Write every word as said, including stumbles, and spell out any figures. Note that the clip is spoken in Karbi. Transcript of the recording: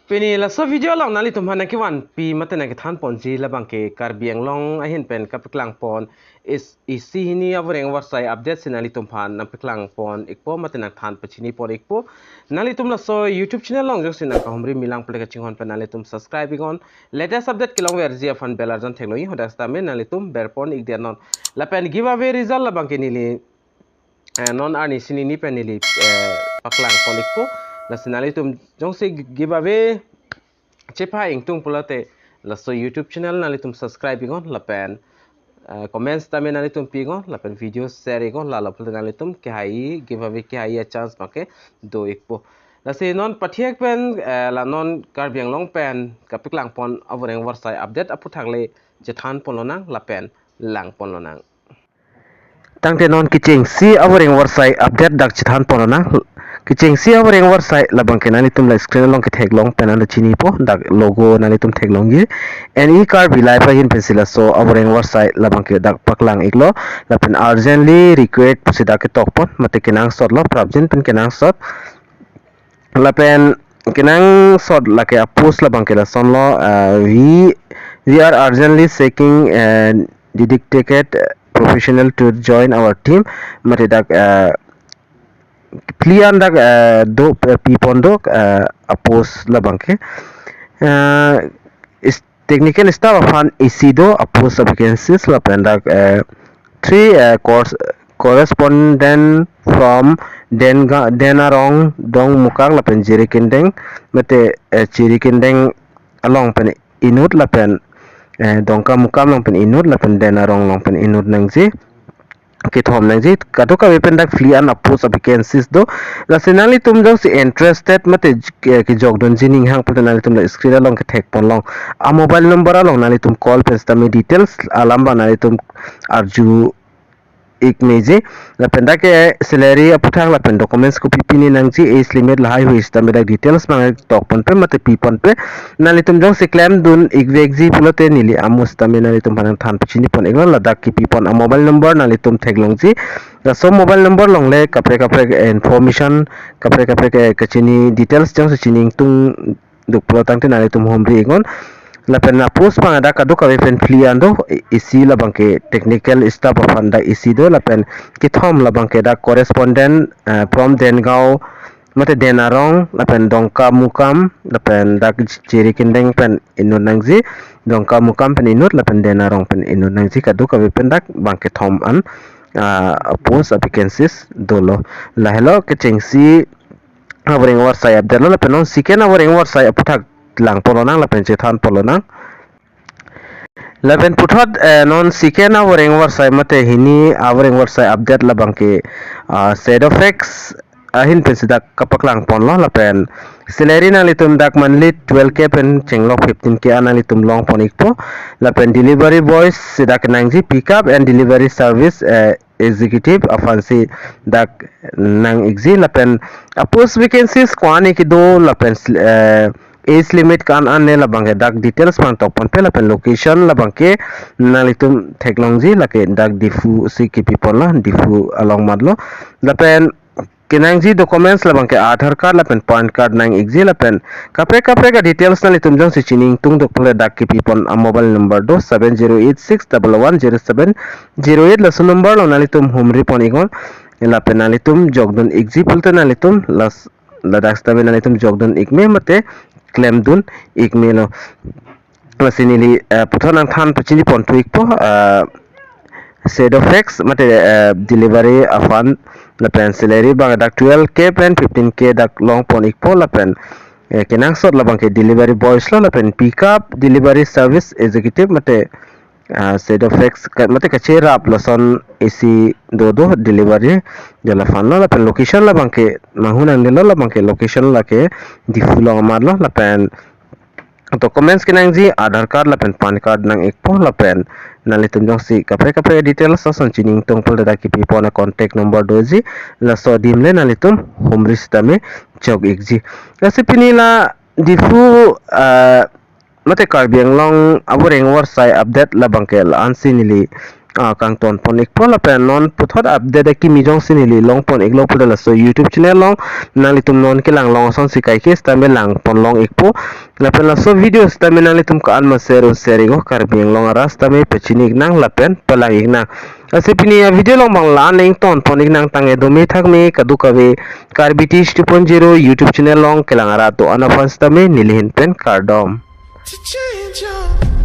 Pini laso video along nanglitum aphan nangkevanpi mate nangkethan ponji labang ke Karbi Anglong ahin pen kapaklang pon isi hini avoreng avarsai update si nanglitum aphan nangpaklang pon ikpo mate nangthan pachini pon ikpo. Nanglitum laso YouTube channel along jongsi nangkahumri milang pule kachinghon pen nanglitum subscribe iknon. Latest update kelongverji aphan bell arjan theklong iknon, hadak sitame nanglitum berpon ikdet non. Lapen giveaway result labang ke neli eh, non arni sini ni pen neli eh, paklang pon ikpo. Lasi nanglitum jongsi giveaway chepha ingtung pulote laso YouTube channel nanglitum subscribe iknon lapen eh, comments tame nanglitum pi iknon lapen video share iknon, lalo pulote nanglitum kehai giveaway kehai a chance make do ikpo. Lasi non pathek pen eh, la non Karbi Anglong pen kapaklang pon avoreng avarsai update aphuthak le chethan ponlonang lapen lang ponlonang. Tangte non kechengsi avoreng avarsai update dak chethan ponlonang. Kechengsi avoreng avarsai labang ke nanglitum la screen along ketheklong pen nangchinipo, dak logo nanglitum theklongji. N E Karbi Live ahin pensi laso avoreng avarsai labang ke dak paklang iklo. Lapen urgently request pusi dak ketok pon mate kenangsot lo, prapjin pen kenangsot. Lapen kenangsot lake a-post labang ke lasonlo, uh, we we are urgently seeking a dedicated professional to join our team. Mate dak uh, phli an dak uh, do uh, pi pon do uh, a-post labang ke uh, is technical staff aphan isi do a-post of vacancies lapen dak uh, three uh, course correspondent from Denga, Denarong, Dongmukak lapen Jirikindeng mate uh, Jirikindeng along pen inut lapen eh, Dongkamukam along pen inut lapen Denarong along pen inut nangji, kethom nangji. Kadokave pen dak phli an a-post a-vacancies do. Lasi nanglitum jongsi interested mate j- ke- kejokdunji aning hang pulote nanglitum la screen along kethek ponlong a-mobile number along nanglitum call pen sitame details alam abang nanglitum arju ik meji. Lapen dak ke salary aphuthak lapen documents kopi pine nangji, age limit lahai hui sitame dak details abang tok ponpe mate pi ponpe. Nanglitum jongsi klemdun ikvekji pulote neli amo sitame nanglitum aphan nangthan pachini pon iklo, ladak kepi pon a-mobile number nanglitum theklongji. Laso mobile number along le kaprek kaprek information, kaprek kaprek eh, kachini details jongsi chini ingtung duk pulo tangte nanglitum humri iknon. Lapen a-post abang dak kadokave pen phli an do, i- isi labang ke technical staff aphan dak isi do, lapen kethom labang ke dak correspondent uh, from Dengaon mate Denarong lapen Dongkamukam lapen dak Jirikindeng pen inut nangji, Dongkamukam pen inut lapen Denarong pen inut nangji, kadokave pen dak bang kethom an uh, post a-vacancies dolo. Lahelo kechengsi avoreng avarsai update lo, lapen non second avoreng avarsai aphuthak lang ponlonang lapen chethan ponlonang. Lapen puthot eh, non second avoreng avarsai mate hini avoreng avarsai update labang ke uh, Shadow Facts ahin pensi dak kapaklang ponlo, lapen salary nanglitum dak monthly twelve K pen chenglok fifteen K an nanglitum long pon ikpo. Lapen delivery boys si dak nangji, pickup and delivery service eh, executive aphansi dak nang ikji. Lapen a-post vacancies ko-an kedo lapen sl- eh, age limit ko-an an ne labang ke dak details abang tok ponpe, lapen location labang ke nanglitum theklongji, lake dak Diphu si kepi ponlo, Diphu along matlo. Lapen kenangji documents labang ke Aadhaar card lapen PAN card nang ikji, lapen kaprek kaprek a-details nanglitum jongsi chini ingtung duk pulote dak kepi pon a-mobile number do, seven zero eight six double one zero seven zero eight, laso number along nanglitum humri pon iknon. Lapen nanglitum jokdun ikji pulote nanglitum las- ladak sitame nanglitum jokdun ik me mate klemdun ik melo. Lasi neli eh, puthot nangthan pachini ponthu ikpo, eh, Shadow Facts mate eh, delivery aphan lapen salary abang dak twelve K pen fifteen K dak long pon ikpo, lapen eh, kenangsot labang ke delivery boys lo, lapen pickup delivery service executive mate uh, Shadow Facts ka- mate kacherap lason isi do do delivery de laphan lo. Lapen location labang ke manghun ang delo, labang ke location lake Diphu along matlo. Lapen documents kenangji Aadhaar card lapen PAN card nang ikpo, lapen nanglitum jongsi kaprek kaprek details ason chini ingtung pulote dak kepi pon a-contact number doji, laso adim le nanglitum humri sitame jok ikji. Lasi pini la Diphu uh, mate Karbi Anglong avoreng avarsai update labang ke la-ansi neli ah, kangton pon ikpo lapen non puthot update akimi jongsi neli long pon iklo pulote laso YouTube channel along nanglitum non kelang long asonsi kaike sitame lang pon long ikpo. Lapen laso video sitame nanglitum ko-an ma share un share iknon, Karbi Anglong arat sitame pachini iknang lapen palang iknang. Lasi pini a-video along bang la-an ington pon iknang, tangte dome thakme kadokave Karbi Tish two point zero YouTube channel along kelang arat do-an aphan sitame neli ahin pen kardom. To change your